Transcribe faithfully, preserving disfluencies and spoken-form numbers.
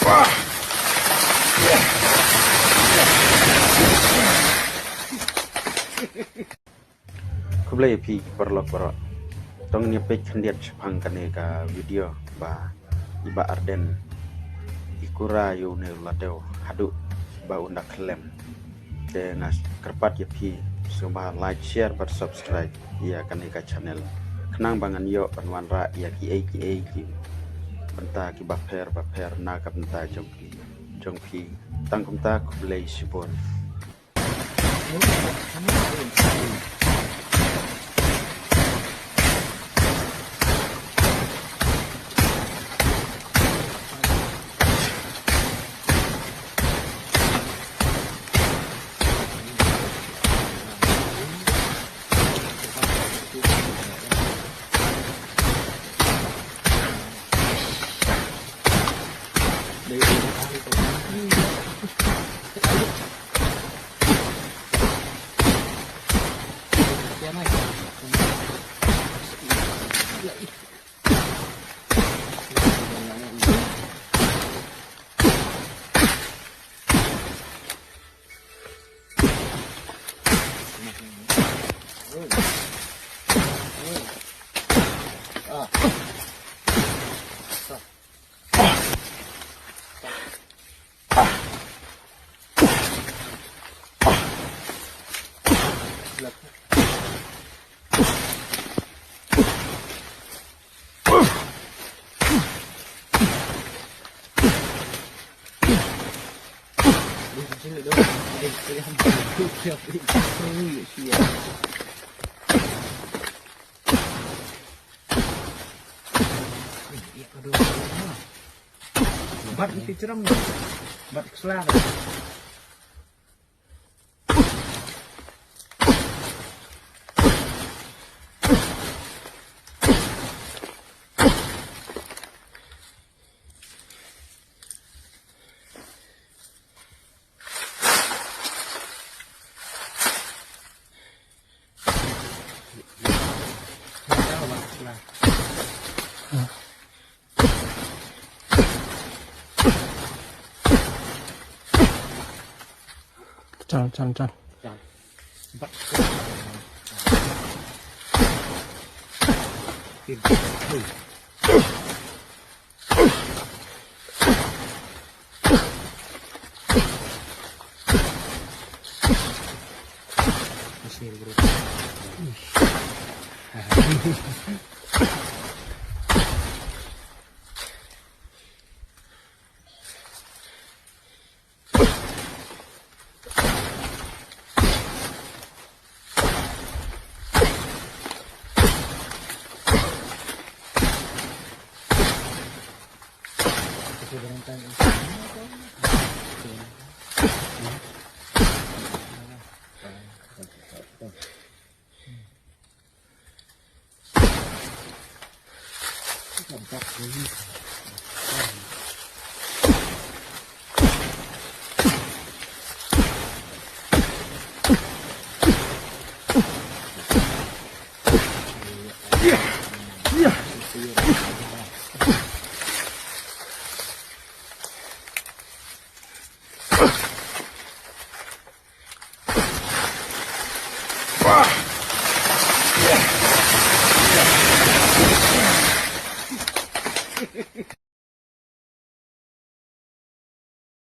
Khublei ïa phi ki paralok baroh. Tang ïa peit khyndiat shaphang kane ka video ba i Bah Ardent i kura ïa une u ladeu haduh ba un da khlem. Te nga kyrpad ïa phi sngewbha like, share bad subscribe ïa kane ka channel khnang ba ngan ïoh ban wanrah ïa kiei kiei ki bynta kiba pher ba pher na ka bynta jong phi, jong phi. Tang kumta, khublei shibun. Bat iti ceram. Bat keselar. Chan, chan, chan.